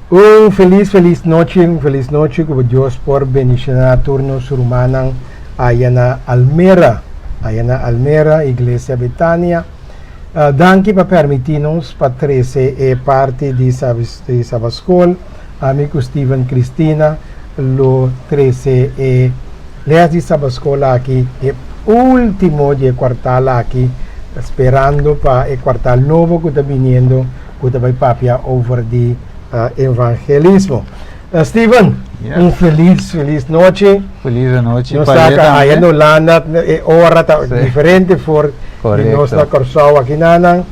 Un felis felis nochi, un felis nochi ku Dios por bendishoná tur nos rumannan aya na Almera, aya na Almera, Iglesia Betania. Danki pa permití nos pa trese e parti di di Sabaskol. Ami ku Steven Cristina lo trese e les di Sabaskol aki, e último di e kuartal aki, sperando pa e kuartal nobo ku ta biniendo ku ta bai papia over di evangelismo. Steven, un felis felis nochi. Felis anochi Nos ta aya na Hulanda e ora ta diferente for di nos na Kòrsou aki nanan.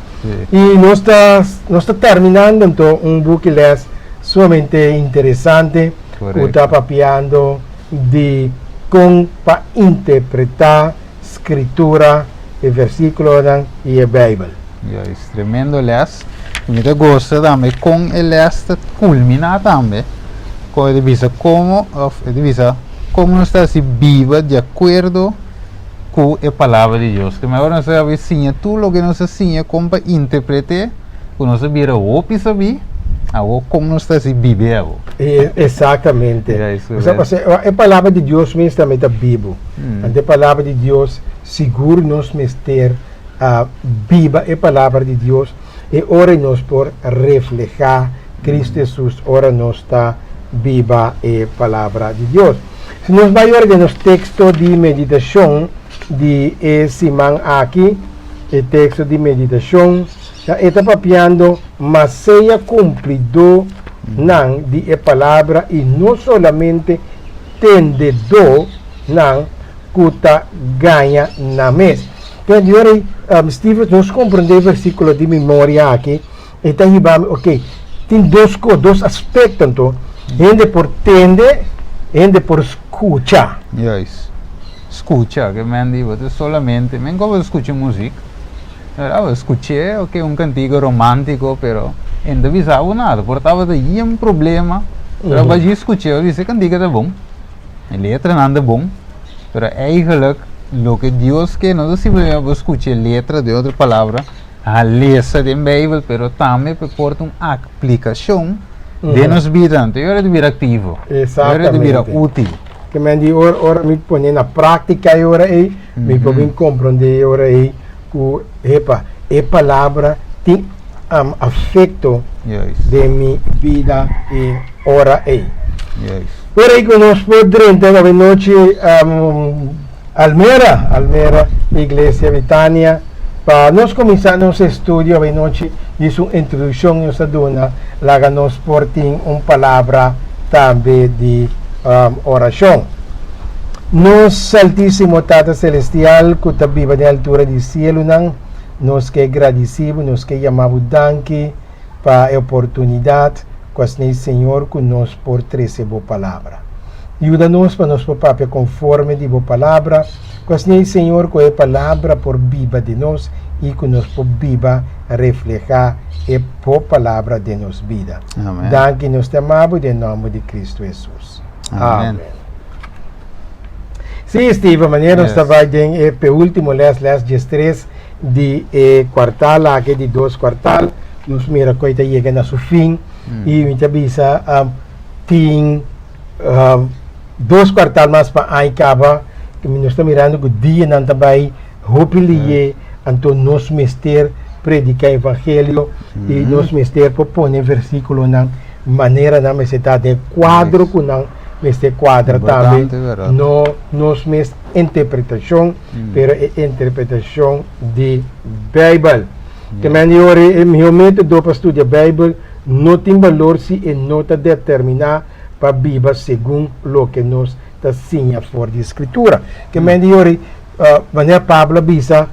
I nos ta nos ta terminando anto un buki les sumamente interesante ku ta papiando di kon pa interpretá Skritura, e versíkulonan i e Beibel. Juist, tremendo les. I mi ta gosta tambe kon e les ta kulminá tambe, kon e ta bisa komo òf e ta bisa kon nos ta hasi biba di akuerdo ku e Palabra di Dios. Ke mehor nos ta habi siña tur loke nos a siña kon pa interpret'é, ku nos a bira hopi sabí, awor kon nos ta hasi bib'é awor. Exactamente. Osea, e Palabra di Dios mes tambe ta bibu. Anto e Palabra di Dios sigur nos mester a biba e Palabra di Dios e ora nos por reflehá Cristo Hesus ora nos ta biba e Palabra di Dios. Si nos bai ora den nos teksto di meditashon di e siman aki, e teksto di meditashon, e ta papiando ma sea kumplidó nan di e palabra i no solamente tendedó nan ku ta gaña nan mes. Pero di ora ei, Steven, nos komprendé e versíkulo di memoria aki, e ta hiba mi, ok, tin dos kos, dos aspekto anto, hende por tende, hende por skucha. Juist. Skucha, ke men di bo ta solamente, men komo skucha muzik, Bo skuch'é, ok, un kantiga romántiko, pero e no ta bisa bo nada. Por tabata yen problema, pero bo djis skuch'é, bo bisa e kantiga ta bon, e letranan ta bon, pero eigenlijk loke Dios ke no ta simplemente bo skucha e letra, den otro palabra, a lesa den Beibel, pero tambe pa e por ta un aplikashon den nos bida. Anto e ora ta bira aktivo, e ora ta bira útil. Ke men di ora ora mi pone na práktika e ora ei, mi por bin komprondé e ora ei ku hepa e palabra tin afekto den mi bida e ora ei. Ora ei ku nos por drenta awenochi Almera, Almera, Iglesia Betania, pa nos kuminsá nos estudio awenochi di su introdukshon nos a duna, laga nos por tin un palabra tambe di orashon. Nos Altísimo Tata Selestial ku ta biba den altura di sielunan, nos ke gradisí bo, nos ke yama bo danki pa e oportunidat ku asina Señor ku nos por trese bo palabra. Yuda nos pa nos por papia konforme di bo palabra, ku asina Señor ku e palabra por biba den nos i ku nos por biba reflehá e bo palabra den nos bida. Amen. Danki nos te ama bo den nòmber di Kristu Hesus. Amen. Sí, Steven, manera nos Yes. ta bai den e peúltimo les, les 13 di e kwartal aki, di dos kwartal, nos mira ku e ta yega na su fin i mi ta bisa tin dos kwartal mas pa aña kaba, ku nos ta mirando ku dianan ta bai hopi liye, anto nos mester prediká evangelio i nos mester por pone versíkulonan manera nan mester ta den kuadro ku nan mester kuadra tambe, no nos mes interpretashon, pero e interpretashon di Beibel. Te mende ora e mihó método pa studia Beibel no tin balor si e no ta determiná pa biba segun loke nos ta siña for di Skritura. Te mende ora, manera Pablo a bisa,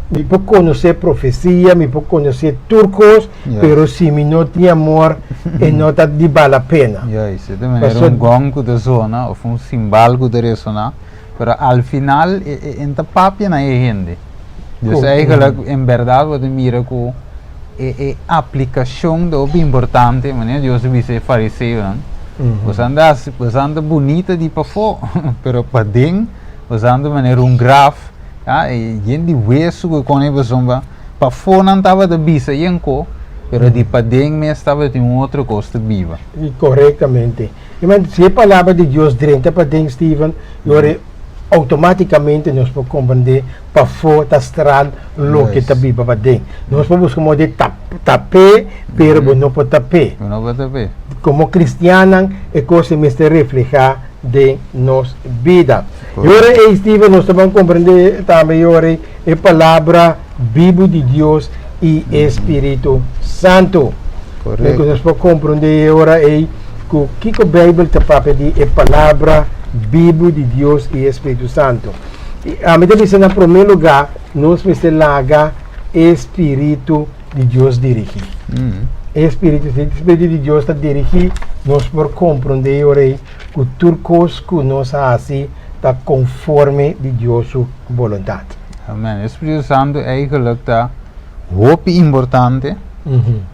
mi por konosé profesia, mi por konosé tur kos, pero si mi no tin amor, e no ta di bala pena. Juist, e ta manera un gong ku ta zona òf un simbal ku ta resoná. Pero al final e e ta papia na e hende. Dus eigenlijk en berdad bo ta mira ku e e aplikashon ta hopi importante, manera Dios a bisa e fariseonan, boso ta hasi boso ta bunita di pafó, pero paden boso ta manera un graf, ya, yen di wesu ku kone pasobra pafó nan tabata bisa yen ko. Pero di paden mes tabatin un otro kos ta biba. Korektamente. I men, si e palabra di Dios drenta paden, Steven, i ora outomátikamente nos por komprendé pafó ta stral loke ta biba paden. Nos por buska moda di tap'é, pero bo no por tap'é. Bo no por tap'é. Komo kristiannan e kos ei mester reflehá den nos bida. I ora ei, Steven, nos ta ban komprendé tambe i ora ei e palabra bibu di Dios i e Spiritu Santu. Korekto. Nos por komprendé e ora ei ku kiko Beibel ta papia di e palabra bibu di Dios i e Spiritu Santu. I ami ta bisa na promé lugá nos mester laga e Spiritu di Dios dirigí. E Spiritu, si e Spiritu di Dios ta dirigí, nos por komprendé e ora ei ku tur kos ku nos hasi ta konforme di Dios su boluntat. Amen. E Spiritu Santu eigenlijk ta hopi importante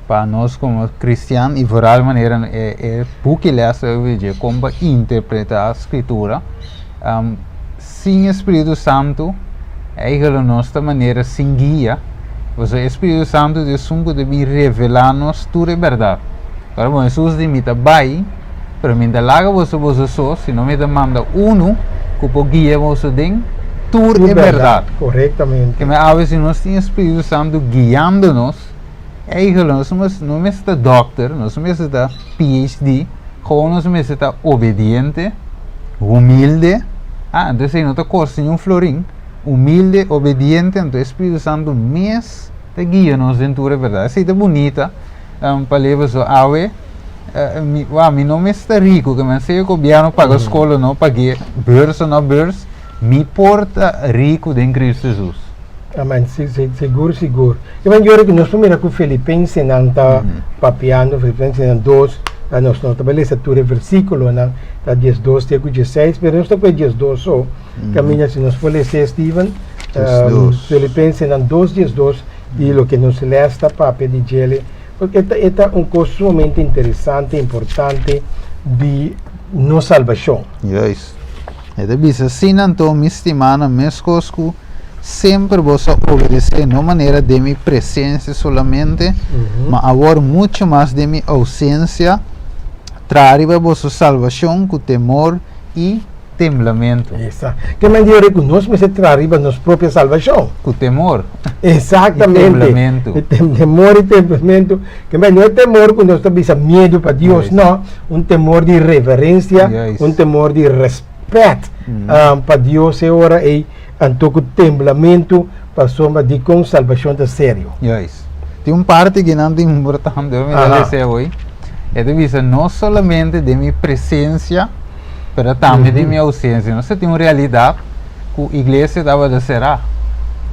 pa nos komo kristian i vooral manera e e buki les over dje kon pa interpretá Skritura. Sin e Spiritu Santu eigenlijk nos ta manera sin guia, pasobra e Spiritu Santu ta esun ku ta bin revelá nos tur e bèrdat. Ora bon Hesus di mi ta bai, pero mi ta laga boso boso so, sino mi ta manda unu ku por guia boso den tur e bèrdat. Korektamente. Keme awe si nos tin e Spiritu Santu guiando nos, eigenlijk nos no mester ta dòkter, nos no mester ta PhD, gewoon nos mester ta obediente, humilde, ah, entonces esei no ta kosta ni un florin, humilde, obediente, anto e Spiritu Santu mes ta guia nos den tur e bèrdat. Esei ta bunita. Pa leba so awe mi wou mi no mester rico ke men sea gobierno paga skol o no pague beurs o no beurs mi por ta rico den Cristo Jesus. Amen si si sigur sigur e men yora ku nos por mira ku Filipensenan ta papiando Filipensenan dos nos no ta bai lesa tur e versikulonan ta 12 te ku 16 pero nos ta ku e 12 so kaminda si nos por lesa Steven Filipensenan 2 12 Di loke nos les ta papia di djele, porque e ta e ta un kos sumamente interesante, importante di nos salbashon. Juist. E ta bisa, Asina anto, mi stimánan, meskos ku semper boso a obedesé, no manera den mi presensia solamente, ma awor muchu mas den mi ousensia, traha riba boso salbashon ku temor i temblamentu. Esa. Ke manera ku nos mester traha riba nos propio salbashon? Ku temor. Exactamente. I temblamentu. Temor i temblamentu. Ke men no e temor ku nos ta bisa miedu pa Dios, no. Un temor di reverensia, un temor di respet pa Dios e ora ei, anto ku temblamentu pasobra dikon salbashon ta serio. Juist. Tin un parti ki nan ta importante, mi ta lesa awor. E ta bisa no solamente den mi presensia, pero tambe den mi ausencia. Nos ta tin un realidad cu iglesia tabata cera.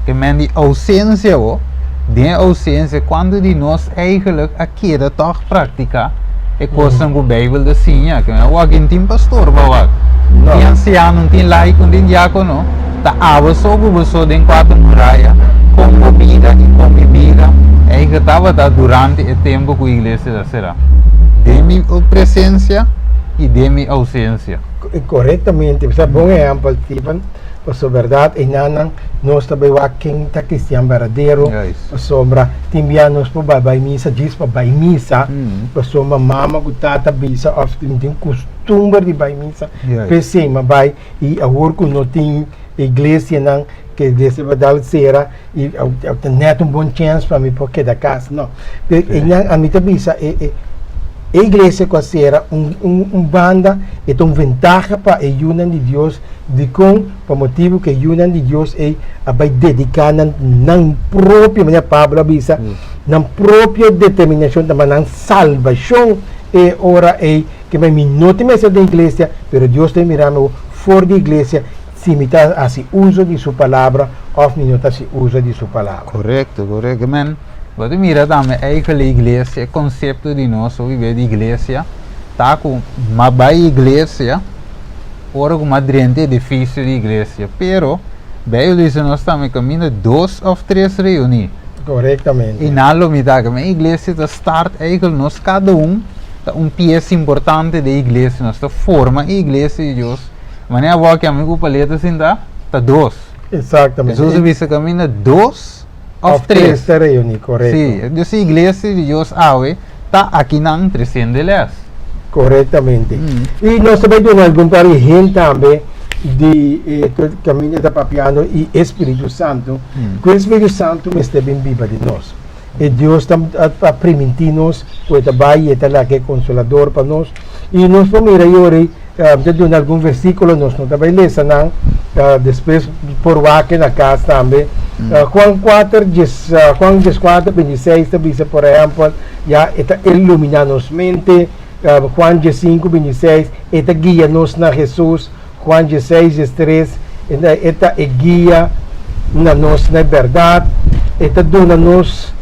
Ke men di ausencia bo, den ausencia cuanto di nos eigenlijk a keda toch practica e cosnan cu Bijbel ta siña. Ke men wak no tin pastor pa wak, no tin anciano, no tin laico, no tin diacono. Ta abo so cu bo so den cuatro muraya con bo bida y con mi bida eigenlijk tabata durante e tempo cu iglesia ta cera. Den mi presencia i den mi ousensia. Korektamente, bo sa bon ehèmpel Steven, pasobra bèrdat einanan nos ta bai wak ken ta kristian berdadero, pasobra tin bia nos por bai bai misa djis pa bai misa, pasobra mama ku tata bisa òf tin kustumber di bai misa, p'esei mi a bai i awor ku no tin iglesianan ke iglesia por dal sera i ta nèt un bon chèns pa mi por keda kas no pero einan ami ta bisa e e e iglesia ku a sera un un banda e ta un ventaha pa e yunan di Dios dikon pa motibu ku e yunan di Dios ei a bai dediká nan nan propio manera Pablo a bisa nan propio determinashon ta nan salbashon e ora ei ke mi no tin mester den iglesia pero Dios ta mira mi for di iglesia Si mi ta hasi uso di su palabra òf mi no ta hasi uso di su palabra. Korekto, korekto. Men, bo ta mira tambe eikel e iglesia, e konsepto di nos hopi bes di iglesia ta ku m'a bai iglesia ora ku m'a drenta e edifisio di iglesia. Pero Beibel bisa nos tambe kaminda dos òf tres reuní. Korektamente. I nan lo mita ku men iglesia ta start eikel nos kada un ta un piesa importante den iglesia. Nos ta forma e iglesia di Dios. Manera bo a kema ku paleta sinta, ta dos. Exactamente. Hesus a bisa kaminda dos Òf Òf tres tres. Ta reuní, korekto. Sí, dus e iglesia di Dios awe ta akinan tresiendo e lès. Korektamente. I nos ta bai duna algun par di hint tambe di e kaminda ta papiando i e Spiritu Santu, ku e Spiritu Santu mester bin biba den nos. E Dios ta a primintí nos ku e ta bai i e ta laga e Konsolador pa nos. I nos por mira yori, mi ta duna algun versíkulo, nos no ta bai lesa nan, despues por wak na kas tambe. Juan kuater djes, Juan dieskuater bintiseis ta bisa por ehèmpel, ya e ta iluminá nos mente. Juan diesinku bintiseis, e ta guia nos na Hesus. Juan dieseis diestres, e ta e guia na nos na e bèrdat. E ta duna nos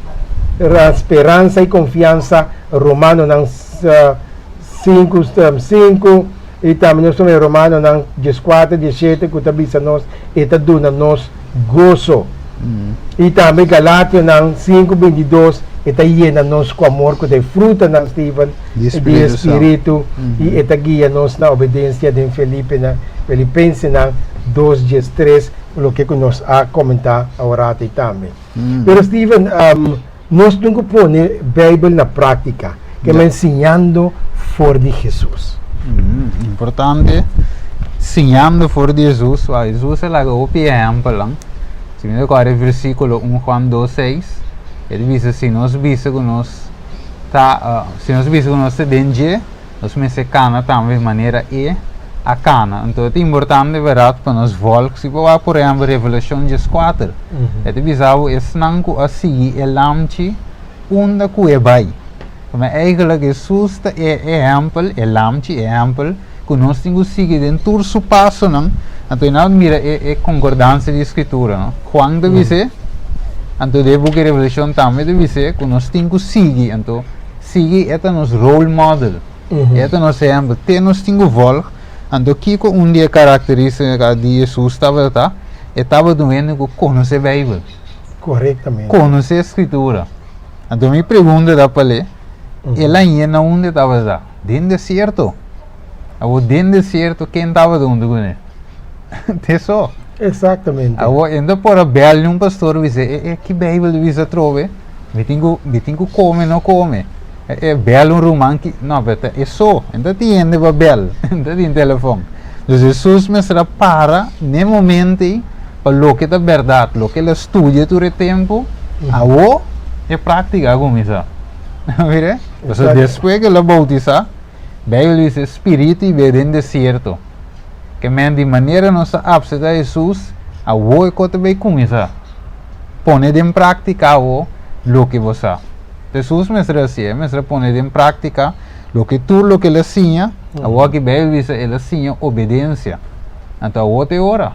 speransa i konfiansa, Romanonan 5, 5, i tambe nos ta mira Romanonan 14, 17 ku ta bisa nos e ta duna nos goso. I tambe Galationan 5, 22, e ta yena nos ku amor ku ta e frutanan, Steven, Di di Spiritu Santu. Spiritu, i e ta guia nos na obedensia den Felipenan, Filipensenan 2, 13, loke ku nos a komentá aworata ei tambe. Pero Steven, nos tin ku pone Beibel na práktika, ke men siñando for di Hesus. Importante, siñando for di Hesus. Wak, Hesus a laga hopi ehèmpelnan. Si mi ta kòrda e versíkulo 1 Juan 2, 6, e ta bisa, si nos bisa ku nos ta, si nos bisa ku nos ta den dje, Nos mester kana tambe manera e a kana. Anto e ta importante bèrdat pa nos vòlg. Si bo wak por ehèmpel Revelashon 14, e ta bisa bo esnan ku a sigui e lamchi unda ku e bai. Pasobra eigentlik Hesus ta e ehèmpel, e lamchi, e ehèmpel ku nos tin ku sigui den tur su pasonan. Anto e nan mira e e konkordansia di Skritura, no? Juan ta bis'é, anto den e buki Revelashon tambe ta bis'é ku nos tin ku sigui. Anto Sigui e ta nos role model, e ta nos ehempel, te nos tin ku volg. Anto kiko un di e karakterístika di Hesus tabata? E tabata un hende ku konosé Beibel. Korektamente. Konosé Skritura. Anto mi pregunta ta pal'é, el a yena unda e tabata? Den desierto. Awor den desierto ken tabata huntu kuné? Te so. Exactamente. Awor e no por a bel ni un pastor bisa e e ki Bijbel ta bisa atrobe? Mi tin ku mi tin ku kome no kome. E e bel un ruman ki no pero ta e so e no ta tin hende pa bel e no ta tin telefon. Dus Hesus mester a para n'e momento ei pa loke ta bèrdat loke el a studia tur e tempu awor e práktika a kuminsá. Mira? Pasobra despues ku el a boutisá Bijbel bisa e spiritu i be den desierto. Ke men di manera nos a apseptá Hesus, awor e kos ta bay kuminsá. Pone den práktika awor loke bo sa. Hesus mester a hasi, e mester a pone den práktika loke tur loke el a siña, awor aki Bijbel bisa el a siña obedensia. Anto awor ta e ora.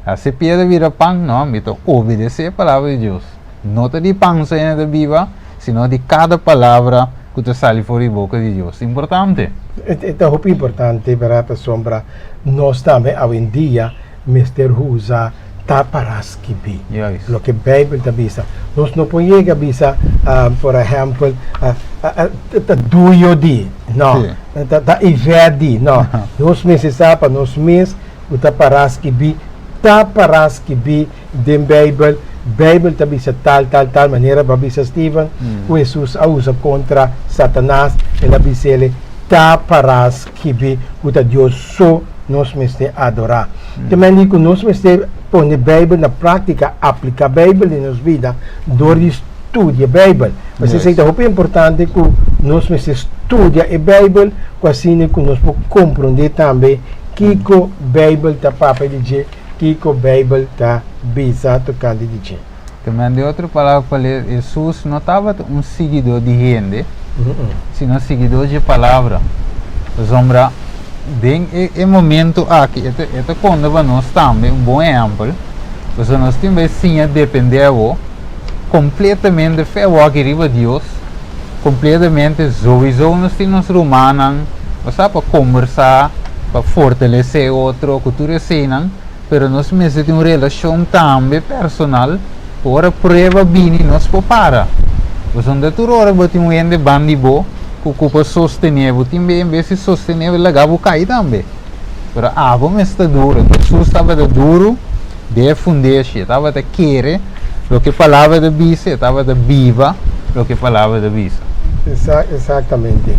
Hasi piedra bira pan? No, mi ta obedesé e palabra di Dios. No ta di pan so hende ta biba, sino di kada palabra ku ta sali for di boka di Dios. Importante. E ta hopi importante, bèrdat, pasobra nos tambe awendia mester usa ta para skibí loke Beibel ta bisa. Nos no por yega bisa, por ehèmpel, ta duyo di, no, ta ivè di, no. Nos mester sa pa nos mes ku ta para skibí, ta para skibí Den Beibel, Beibel ta bisa tal, tal, tal, manera bo a bisa Steven, ku Hesus a usa kontra Satanas, el a bis'el, Ta pará skibí ku ta Dios so nos mester adorá. Te men di ku nos mester pone Beibel na práktika, apliká Beibel den nos bida dor di studia Beibel. Pasobra esei ta hopi importante ku nos mester studia e Beibel ku asina ku nos por komprondé tambe kiko Beibel ta papia di dje. Kiko Beibel ta bisa tokante di dje? Tamen, den otro palabra pa lei, Hesus no tabata un siguidó di hende, sino siguidó dje Palabra. Pasobra den e momento aki e ta e ta konta pa nos tambe un bon ehèmpel, pasobra nos tin bai siña dependé awor kompletamente fe awor aki riba Dios, kompletamente souiso nos tin nos rumannan, bo sa, pa kombersá, pa fortalesé otro ku tur eseinan, pero nos mester tin un relashon tambe personal ku ora prueba bini nos por para. Pasobra tur ora bo tin un hende banda di bo ku ku por sostené bo, tin bes en bes di sostené bo laga bo kai tambe. Pero abo mester ta duru. Hesus tabata duru den e fundeshi, e tabata kere. Loke palabra ta bisa, e tabata biba loke palabra ta bisa. Exactamente.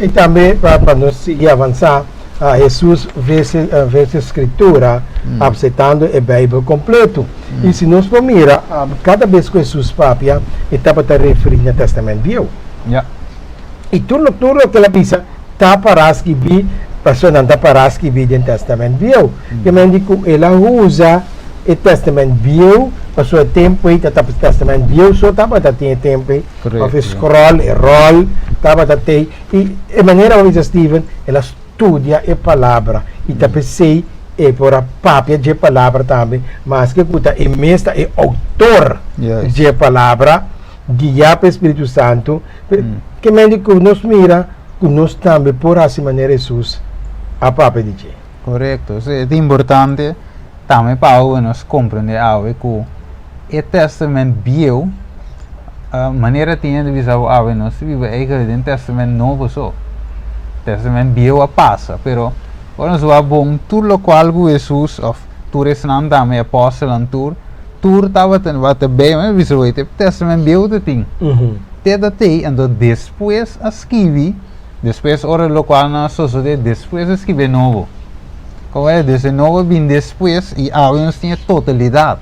I tambe pa nos sigui avansa, Hesus versus Scritura, aceptando e Bijbel completo. I si nos por mira, cada bes cu Hesus papia, e tabata referi na Testament Bieu. I tur loke el a bisa ta para skibi, pasobra nan ta para skibi den Testament Bieu. Ke men di ku el a usa e Testament Bieu, pasobra e tempu ei ta Testament Bieu so tabata tin e tempu ei, òf e skròl, e ròl tabata tei. I e manera bo bisa Steven, el a studia e palabra i ta p'esei e por a papia dje palabra tambe, maske ku ta e mes ta e outor dje palabra, guiá pa e Spiritu Santu. Ke men di ku nos mira ku nos tambe por hasi manera Hesus a papia di dje. Korekto. E ta importante tambe pa awe nos komprende awe ku e Testament Bieu, manera tin hende bisa bo awe nos ta biba eigentlik den Testament Nobo so. Testament Bieu a pasa, pero ora nos wak bon tur lokual ku Hesus òf tur esnan tambe e apòstelnan tur, tur tabata wak bei, mi a bisa bo e Testament Bieu ta tin. Te ta tei, anto despues a skibi. Despues ora lokual nan a sosodé despues a skibi e nobo. Komo e dus e nobo a bin despues i awe nos tin e totalidat.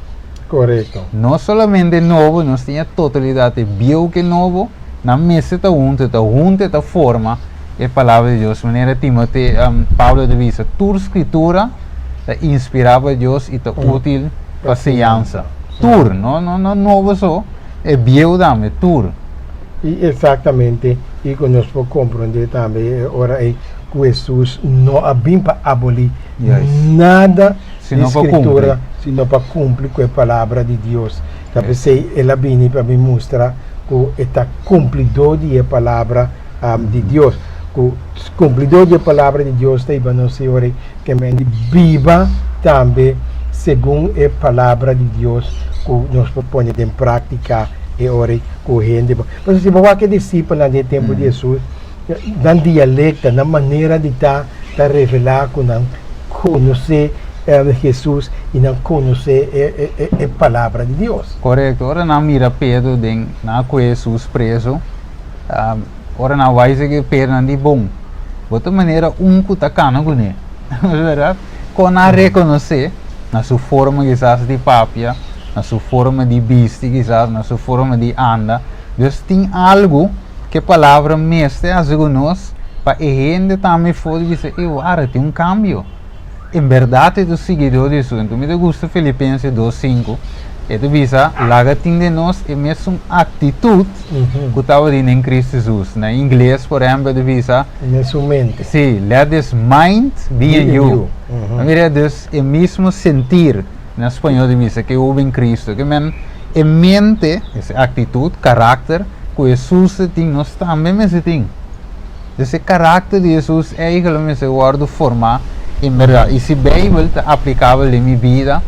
Korekto. No solamente e nobo, nos tin e totalidat, e bieu ku e nobo, nan mester ta huntu, ta huntu e ta forma e Palabra di Dios. Manera Timote, Pablo ta bisa, tur Skritura ta inspirá pa Dios i ta útil pa siñansa. Tur, no no nobo so, e bieu tambe, tur. I eksaktamente, i ku nos por komprondé tambe e ora ei ku Hesus no a bin pa abolí nada di Skritura, sino pa kumpli ku e Palabra di Dios. Ta p'esei el a bini pa bin mustra ku e ta kumplidó di e Palabra di Dios. Ku kumplidó di e Palabra di Dios ta hiba nos e ora ei ke men di biba tambe segun e Palabra di Dios ku nos por pone den práktika e ora ei. Ku hende bo. Pasobra si bo wak e disipelnan den e tempu di Hesus, nan dialekta, nan manera di ta, ta revelá ku nan konosé Hesus i nan konosé e Palabra di Dios. Korekto. Ora nan mira Pedro den nan a kohe Hesus preso, ora nan wak esei Pedro nan di, Bon, bo ta manera un ku ta kana kuné. Bèrdat? Kon nan a rekonosé? Na su forma kisas di papia, na su forma di bisti kisas, na su forma di anda. Dus tin algu ku e palabra mester hasi ku nos pa e hende tambe for di bisa, ey wara, tin un kambio. En bèrdat e ta un siguidó di Hesus. Enton mi ta gusta Filipenses 2:5, e ta bisa, Laga tin den nos e mesun aktitut ku tabatin den Kristu Hesus. Na ingles, por ehèmpel, e ta bisa, Mesun mente. Sí, let this mind be in you. Mira, dus e mismo sentir, na spañol ta bisa, ke hubo en Cristo. Ke men e mente, es actitud, karakter, ku Hesus ta tin, nos tambe mester tin. Dus e karakter di Hesus eigenlijk mester wòrdu formá en bèrdat. I si Beibel ta aplikabel den mi bida,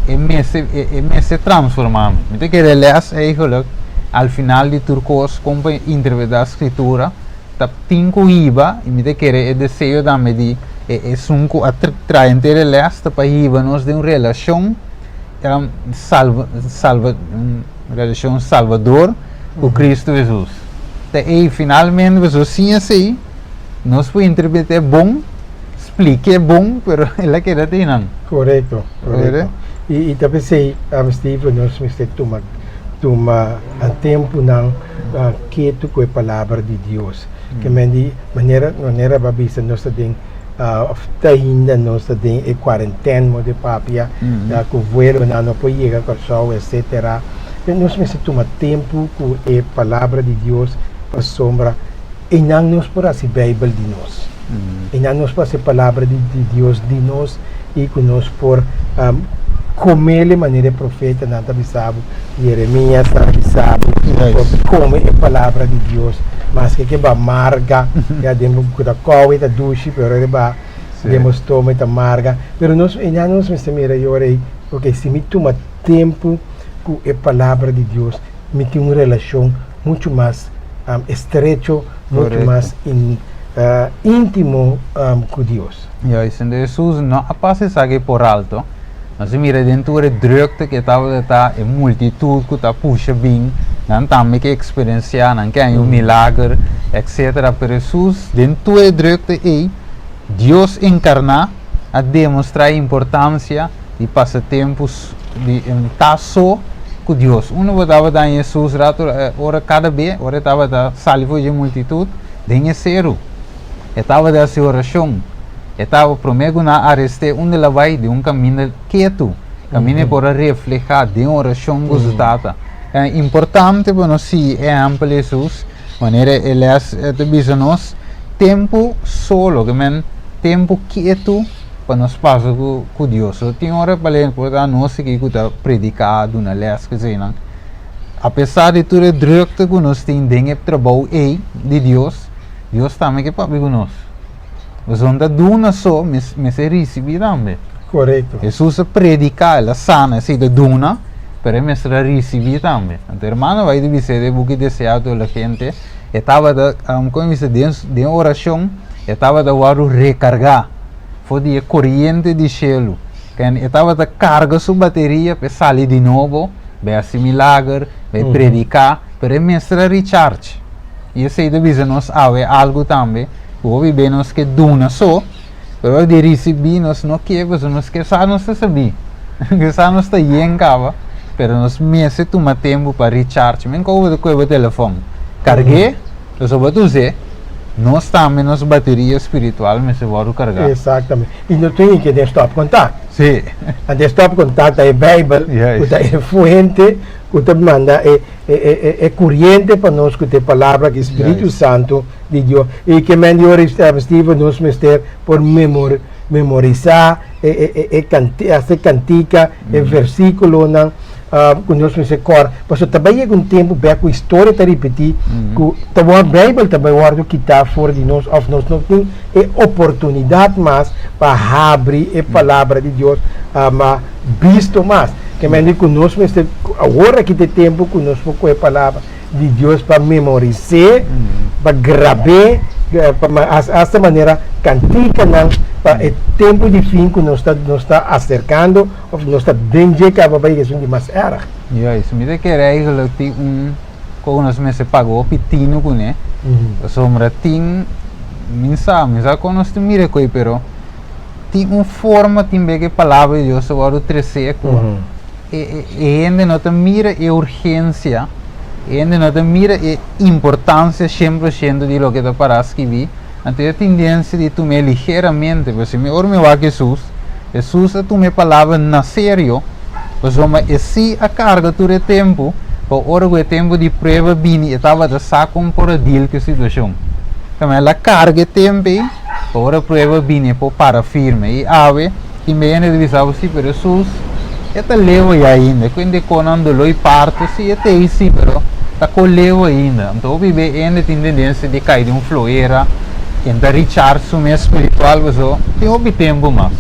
e mester, e mester transformá mi. Mi ta kere lès eigenlijk, al final di tur kos, kon pa interpretá Skritura, ta tin ku hiba i mi ta kere e deseo tambe di e esun ku a trae henter e les ta pa hiba nos den un relashon salva salva un relashon salvador ku Kristu Hesus. Ta ei finalmente pasobra sin esei nos por interpret'é bon, splik'é bon, pero el a keda te einan. Korekto, korekto. I ta p'esei, Steven, nos mester tuma tuma tempunan ketu ku e palabra di Dios. Ke men di manera manera bo a bisa nos ta den òf te ainda nos ta den e kuarentèn mo di papia ku vuelonan no por yega Kòrsou etsetera. Nos mester tuma tempu ku e palabra di Dios pasobra einan nos por hasi Beibel di nos. Einan nos por hasi e palabra di Dios di nos i ku nos por komele manera e profetanan ta bisa bo, Jeremias ta bisa bo, por kome e palabra di Dios maske ke ba marga, ya den bo ku ta kowe ta dushi pero ora ba den bo stoma e ta marga, pero nos einan nos mester mira e ora ei, ok si mi tuma tempu ku e palabra di Dios mi tin un relashon muchu mas estrecho, muchu mas íntimo ku Dios. Juist, enton Hesus no a pasa esaki por alto. Nos a mira den tur e drukte ku e tabata ta, e multitut ku ta pusha bin, nan tambe ke eksperensiá, nan ke haña un milager, etsetera. Pero Hesus, den tur e drukte ei, Dios enkarná a demostrá e importansia di pasa tempu di ta so ku Dios. Unda bo tabata haña Hesus ratu ora kada be ora e tabata sali for dje multitut? Den e seru. E tabata hasi orashon. E tabata promé ku nan a arest'é unda el a bai den un kaminda ketu, kaminda e por a reflehá den orashon ku su Tata. Ta importante pa nos sigui e ehèmpel di Hesus, manera e lès ta bisa nos, tempu solo, ke men tempu ketu pa nos pasa ku Dios. So tin ora pa lei por ta nos aki ku ta prediká, duna lès, koseinan. Apesar di tur e drukte ku nos tin den e trabou ei di Dios, Dios tambe ke papia ku nos. Pasobra no ta duna so, mester risibí tambe. Korekto. Hesus a prediká, el a sana, esei ta duna, pero e mester a risibí tambe. Anto hermano bai ta bis'é den e buki Deseado la gente, e tabata, komo bisa, den den orashon e tabata wòrdu rekargá for di e koriente di shelu. E tabata karga su bateria pa e sali di nobo, bai hasi milager, bai prediká, pero e mester a recharge. I esei ta bisa nos awe algu tambe, ku hopi be nos ke duna so, pero ora di risibí nos no ke, pasobra nos ke sa nos ta sabí, ke sa nos ta yen kaba, pero nos mester tuma tempu pa recharge. Men kobo bo ta kohe bo telefòn, karg'é, pasobra bo ta us'é, nos tambe nos bateria spiritual mester wòrdu kargá. Exactamente. I no tin ke den stòpkontak. Sí. Anto e stòpkontak ta e Beibel, ku ta e fuente ku ta manda e. E kuriente pa nos ku ta e palabra ku e Spiritu Santu di Dios. I ke men di ora Steven nos mester por memorisá e hasta e kantika, e versíkulonan ku nos mester kòrda. Pasobra ta bai yega un tempu bèk ku historia ta ripití ku ta wòrdu Beibel ta bai wòrdu kitá for di nos òf nos no tin e oportunidat mas pa habri e palabra di Dios ma bisto mas. Ke men di ku nos mester, awor aki ta e tempu ku nos por kohe palabra di Dios pa memoris'é, pa grab'é, pa hasta manera kantikanan pa e tempu di fin ku nos ta nos ta aserkando òf nos ta den dje kaba bai esun di mas èrg. Juist, mi ta kere eigenlijk tin un kos ku nos mester paga hopi tinu kuné, pasobra tin, mi sa, mi sa kon nos ta mira e koi pero tin un forma tin be ku e palabra di Dios ta wòrdu tresé ku e e hende no ta mira e urgensia, e hende no ta mira e importansia shen por shento di loke ta pará skibí, anto e tendensia di tum'é ligeramente, pero si mi ora mi wak Hesus, Hesus a tuma e palabra na serio, pasobra e sí a karga tur e tempu, pa ora ku e tempu di prueba bini e tabata sa kon por a deal ku e situashon. Tambe el a karga e tempu ei. Ora prueba bini e por para firme. I awe tin be hende ta bisa bo, si, pero Hesus e ta leu ya ainda. E kuende konan doló i parto, si e ta ei si, pero ta ko leu ainda. Anto hopi be hende tin tendensia di kai den un floera, ken ta richard su mes spiritual pasobra tin hopi tempu mas.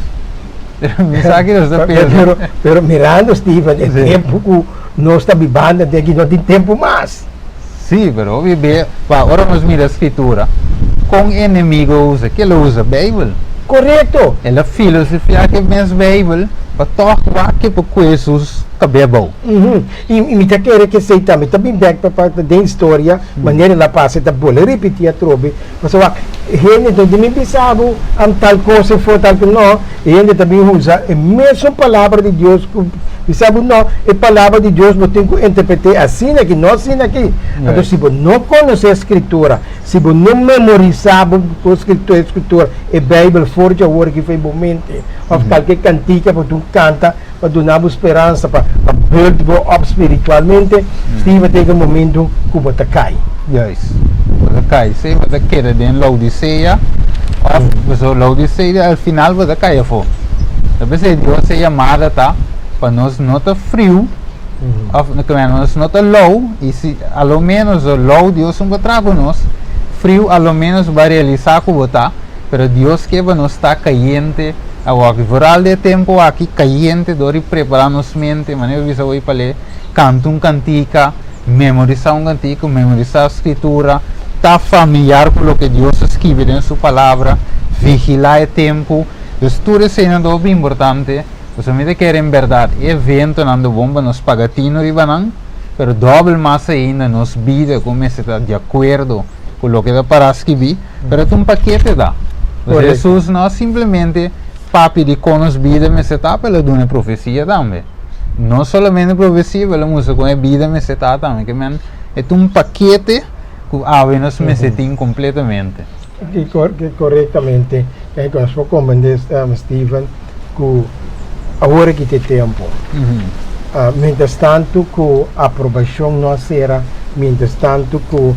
Pero mi sa ki nos ta pensa. Pero, pero mirando Steven, e tempu ku nos ta bibando den aki no tin tempu mas. Sí, pero hopi be, pa ora nos mira Scritura, con e enemigo a usa? Ke el a usa? Bijbel. Correcto! El a filosofia ke mes Bijbel pa tog wak ke por kue Hesus kab'é abou. I mi ta kere ke esei tambe ta bin bek pa den historia, manera el a pasa e ta bolbe ripití atrobe. Pasobra wak, hende no tin bin bisa bo am tal kos e for tal kos, no, e hende ta bin usa e mesun palabra di Dios ku bisa bo no, e palabra di Dios bo tin ku interpret'é asina aki, no asina aki. Anto si bo no konosé e Skritura, si bo no memorisá bo e Skritura, e Beibel for dje awor aki for bo mente, òf kalke kantika bo tin kanta pa duna bo speransa, pa build bo up spiritualmente, Steve ta yega un momento ku bo ta kai. Juist. Bo ta kai. Sea bo ta keda den Laodicea òf pasobra Laodicea al final bo ta kai afó. Ta p'esei Dios e yamada ta pa nos no ta friu òf nos no ta lou i si a lo ménos lou Dios un por traha ku nos, friu a lo ménos bo a realisá ku bo ta, pero Dios ke pa nos ta kayente. Awor, vooral den e tempu aki kayente dor di prepará nos mente, manera bo bisa hoy pal'é, kanta un kantika, memorisá un kantika, memorisá Skritura, ta familiar ku loke Dios a skibi den Su Palabra, vigilá e tempu. Dus tur eseinan ta hopi importante. Pasobra mi ta kere en bèrdat e eventonan ta bon pa nos paga tino riba nan, pero dòbel mas ainda nos bida ku mester ta di akuerdo ku loke ta pará skibí, pero ta un pakete ta. Pasobra Hesus no a simplemente papia di kon nos bida mester ta, pero el a duna e profesia tambe. No solamente profesia, pero el a mustra kon e bida mester ta tambe. Ke men e ta un pakete ku awe nos mester tin kompletamente. Korektamente, ku nos por komprendé, Steven, ku awor aki ta e tempu. Mientras tantu ku aprobashon no a sera, mientras tantu ku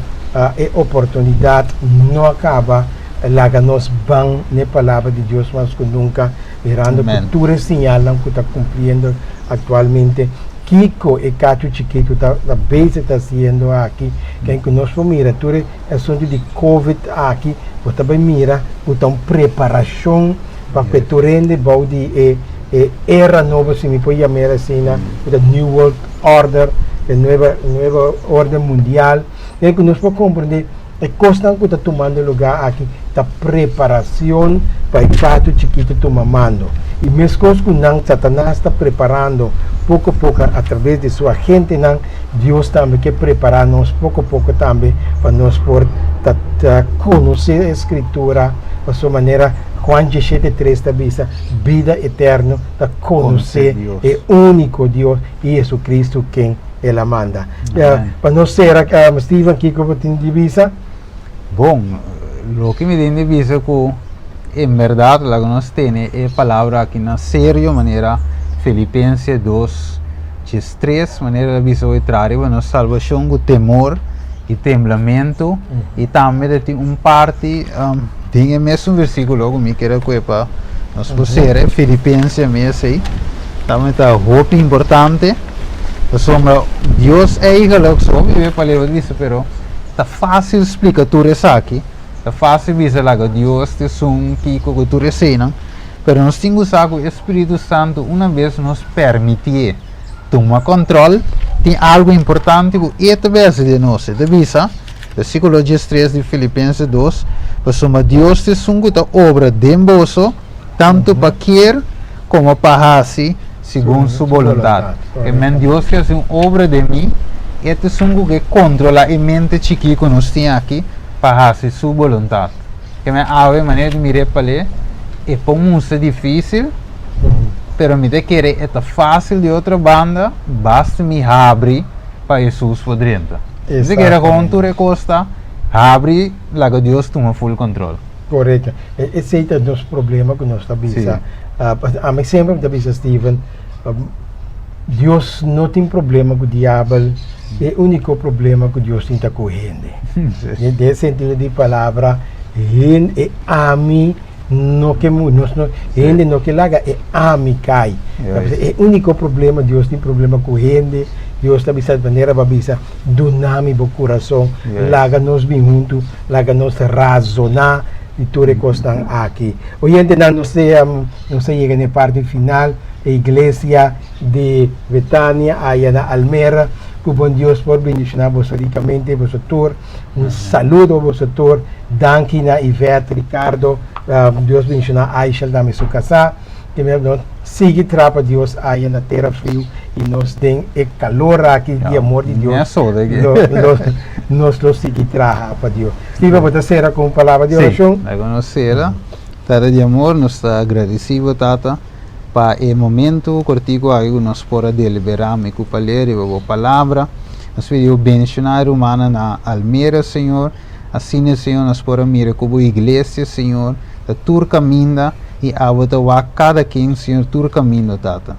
e oportunidat no a kaba, laga nos ban n'e Palabra di Dios mas ku nunka, mirando ku tur e siñalnan ku ta kumpliendo aktualmente. Kiko e kachu chikitu ta bezig ta hasiendo aki? Ken ku nos por mira tur e asuntu di Covid aki, bo ta bai mira ku ta un preparashon pa ku e tur hende bou di e e era nobo, si mi por yam'el asina, ku ta New World Order, e nueva nueva orden mundial. Ken ku nos por komprende e kosnan ku ta tumando lugá aki ta preparacion pa e kachu chikitu tuma mando. I meskos ku nan Satanas ta preparando poko poko atraves di su agentenan, Dios tambe ke prepará nos poko poko tambe pa nos por ta ta konosé e Skritura, pasobra manera Juan diesshete tres ta bisa, bida eterno ta konosé e úniko Dios i Jesucristo ken el a manda. Pa nos sera, Steven, kiko bo tin di bisa? Bon, loke mi tin di bisa ku en bèrdat laga nos tene e palabra aki na serio manera Filipense dos djes tres manera el a bisa hoy traha riba nos salbashon ku temor i temblamentu i tambe ta tin un parti den e mesun versíkulo ku mi kere kue pa nos por sera e Filipense mes ei tambe ta hopi importante pasobra Dios eigenlijk so hopi be palabra bisa pero Ta fásil splika tur esaki, ta fásil bisa laga Dios ta esun kiko ku tur eseinan, pero nos tin ku sa ku e Spiritu Santu una bes nos permitié tuma kòntròl, tin algu importante ku e ta bese den nos. E ta bisa, versíkulo diestres di Filipenses dos, Pasobra Dios ta esun ku ta obra den boso, tantu pa kier komo pa hasi segun su boluntat. E men Dios ke hasi un obra den mi, e ta esun ku ke kontrolá e mente chikí ku nos tin aki pa hasi su boluntat. Ke men awe manera di mir'é pal'é, e por mustra difísil, pero mi ta kere e ta fásil di otro banda, basta mi habri pa Hesus por drenta. Mi ta kere kon tur e kos ta habri laga Dios tuma full control. Korekto. Esei ta nos problema ku nos ta bisa. Ami semper mi ta bisa Steven, Dios no tin problema ku diabel, e úniko problema ku Dios tin ta ku hende. Den e sentido di palabra, hende, e ami no ke mu, nos no, hende no ke laga e ami kai. E úniko problema, Dios tin problema ku hende, Dios ta bisa manera bo a bisa, duna mi bo kurason, laga nos bin huntu. Laga nos razoná di tur e kosnan aki. Oyentenan, nos ta nos ta yega na e parti final, e iglesia di Betania aya na Almera. Ku bon Dios por bendishoná boso rikamente, boso tur. Un saludo boso tur. Danki na Yvette, Ricardo. Dios bendishoná Aishel tambe su kasá. Nos sigui traha pa Dios aya na tera friu i nos den e kalor aki di amor di Dios nos lo sigui traha pa Dios. Steven, bo ta sera ku un palabra di orashon? Sí, laga nos sera. Tata di amor, nos ta agradesí bo, Tata, pa e momento kortiku aki ku nos por a deliberá mi ku Paler riba bo palabra. Nos pidi bo bendishoná e rumannan na Almera, Señor. Asina, Señor, nos por a mira ku bo iglesia, Señor, ta tur kaminda i abo ta wak kada ken, Señor, tur kaminda, Tata.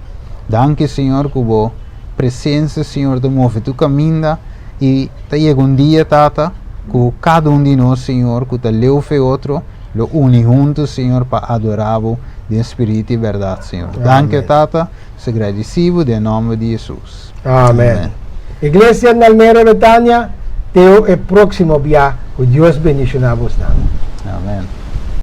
Danki, Señor, ku bo presensia, Señor, ta move tur kaminda i ta yega un dia, Tata, ku kada un di nos, Señor, ku ta leu fe otro, lo uni huntu, Señor, pa adorá bo den spiritu i bèrdat, Señor. Danki, Tata. Nos ta gradisí bo den nòmber di Hesus. Amen. Iglesia Nalmera Betania, te e próximo bia, ku Dios bendishoná bosnan. Amen.